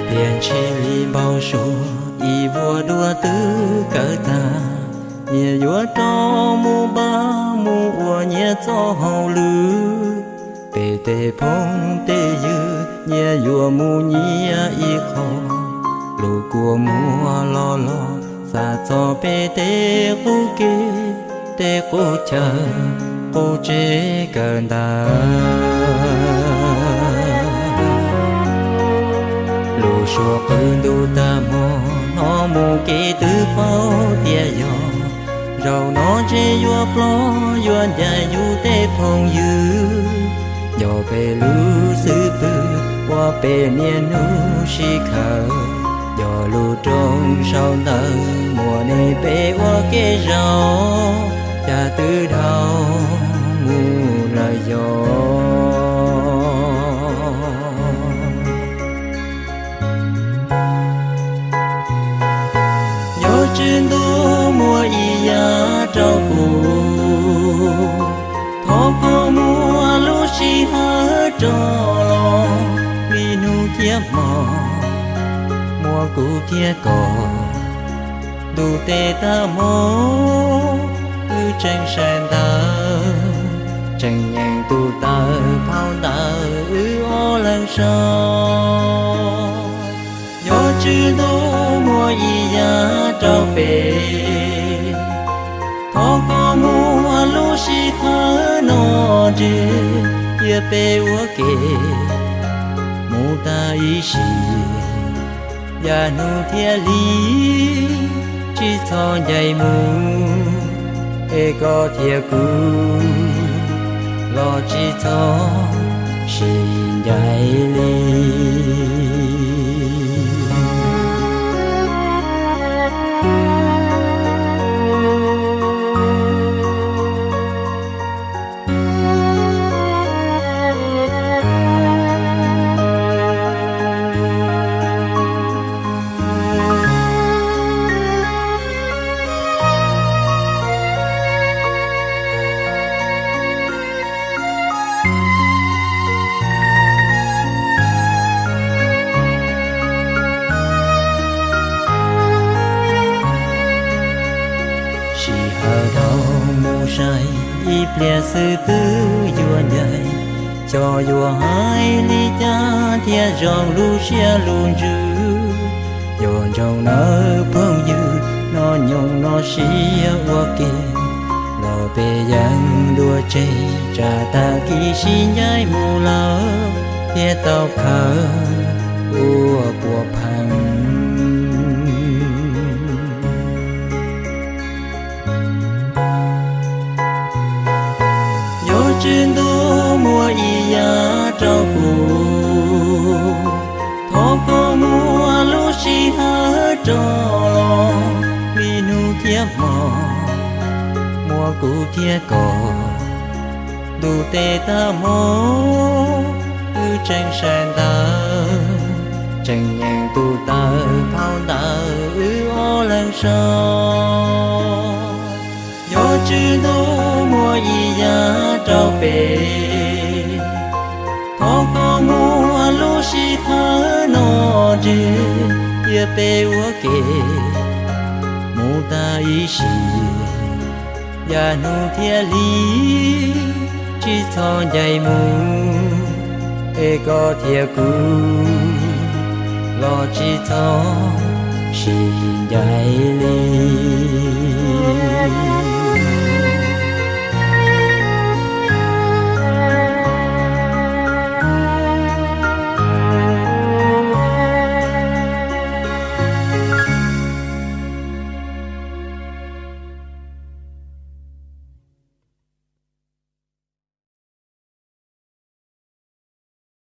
Tiam ntshis li npau suav ib vuag dua twb kawg tag, nyias yuav rov mus npaj mus ua nyias txoj hauj lwm. Peb tej phooj tej ywg nyias yuav mus nyias ib qho, lub kua muag los los xav txog peb tej qub kev, tej qub chaw, qub tsev kawm ntawv. Lub suab qw ntuj tag hmo, hnov mus kev twb paub tias yog, zaum no ntshe yuav plob yuav ncaim yus tej phooj ywg. Yog peb lub xub pwg ua peb niaj hnub sib khawm, yog lub rooj sau ntawv muaj nej peb ua kev zaum, cas twb dhau mus lawm yog. Nyob tswv ntuj muaj ib yam rau kuv, thov koj muab lub sij hawm rov los, li hnub thiab hmo muaj kuv thiab koj. Ntuj tes tag hmo, wb tseem saib ntawv, tseem nyeem tus taw phau ntawv wb ob leeg sau. Nyob tswv ntuj muaj ib yam rau peb, thov koj muab lub sij hawm no ntswg, cia peb ua ke mus tag ib sim. Yav hnub thiab hli tsis txhob ncaim mus, es koj thiab kuv los tsis txhob sib ncaim li. Sij hawm dhau mus sai, ib pliag xwb twb yuav ncaim. Xyov yuav hais li cas thiaj zoo lub siab lub ntsws, yuav ntsoov nawb phooj ywg, hnub nyoog no sib ua ke, los peb yeej dua tseg, tsam tag kis sib ncaim mus lawm thiaj tau khawb ua puas pheej. Nyob tswv ntuj muaj ib yam rau kuv, thov koj muab lub sij hawm rov los, li hnub thiab hmo muaj kuv thiab koj. Ntuj tes tag hmo, wb tseem saib ntawv, tseem nyeem tus taw phau ntawv wb ob leeg sau. Nyob tswv ntuj muaj ib yam rau peb, thov koj muab lub sij hawm no ntswg, cia peb ua ke mus tag ib sim. Yav hnub thiab hli tsis txhob ncaim mus, es koj thiab kuv los tsis txhob sib ncaim li.